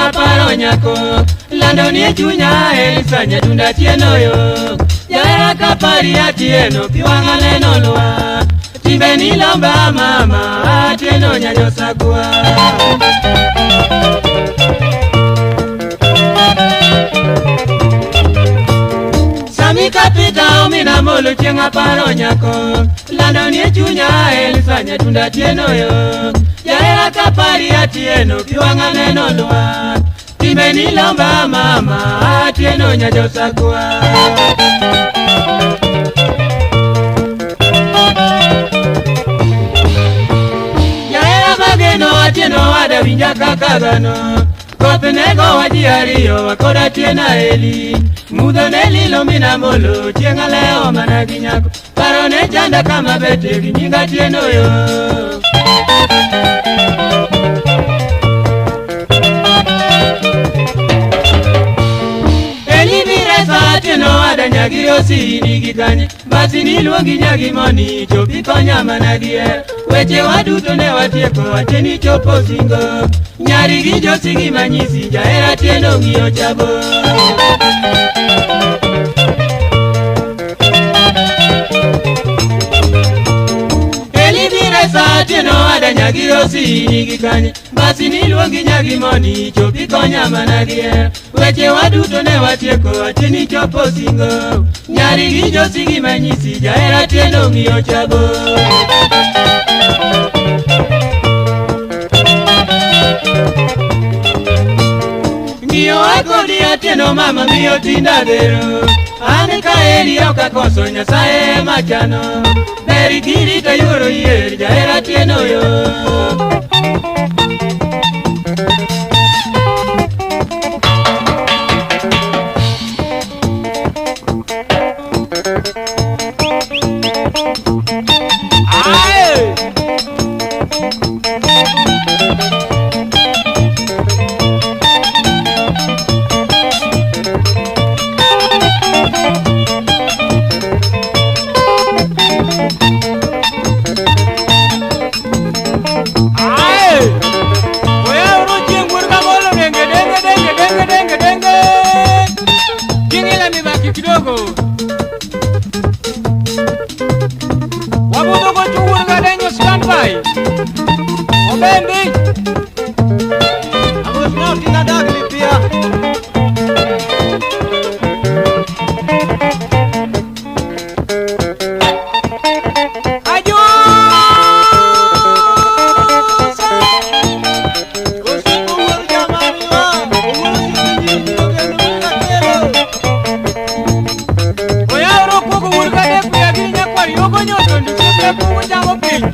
aparo nyako lando ni e chunya Elisa nyatunda Atieno yo jahera kapari Atieno pi wang'a neno lwa timbe ni lomba mama Atieno nyanyosakwa. Sami kapita omina molo chieng' aparo nyako lando ni e chunya Elisa nyatunda Atieno yo jahera kapari Atieno pi wang'a neno lwa timbe ni lomba mama Atieno nyajosakwa. Jahera mageno Atieno wada winja kaka dhano koth nego ji ariyo kod Atieno Eli mudho ne lilo mina molo chieng' alewo mana gi nyako paro ne chanda kama bete gi nying Atieno yo. Eli biresa Atieno wada nyagi osini gi kanye basi niluongi nyagi moni chopi konya mana gi hera weche waduto ne watieko Atieno chopo singo nyari gi josigi manyisi jahera Atieno ng'iyo chabo. Eli biresa Atieno wada nyagi osini gi kanye basi niluongi nyagi moni chopi konya mana gi hera weche waduto ne watieko Atieno chopo singo nyari gi josigi manyisi jahera Atieno ng'iyo chabo. Ng'iyo akodi Atieno mama miyo tinda dhero an kaeri ok akoso Nyasaye machano ber kirito yuoro yier jahera Atieno yo. Aye! Aye! Oyaw chieng' wuod Kagolo denge denge denge denge denge denge. King'ila mibaki kidogo. Wabudho gocho wuod Kadenyo standby. Obendi. Amos na otinga dagni pia. Ajosa. Osiepo wuor jamaniwa, owuon osiepe nyiri ogeno wuod Kakelo. Oyawro kuogo wuod Kadek wiya gi nyakwar yogo nyoto ndiko kugo chango piny.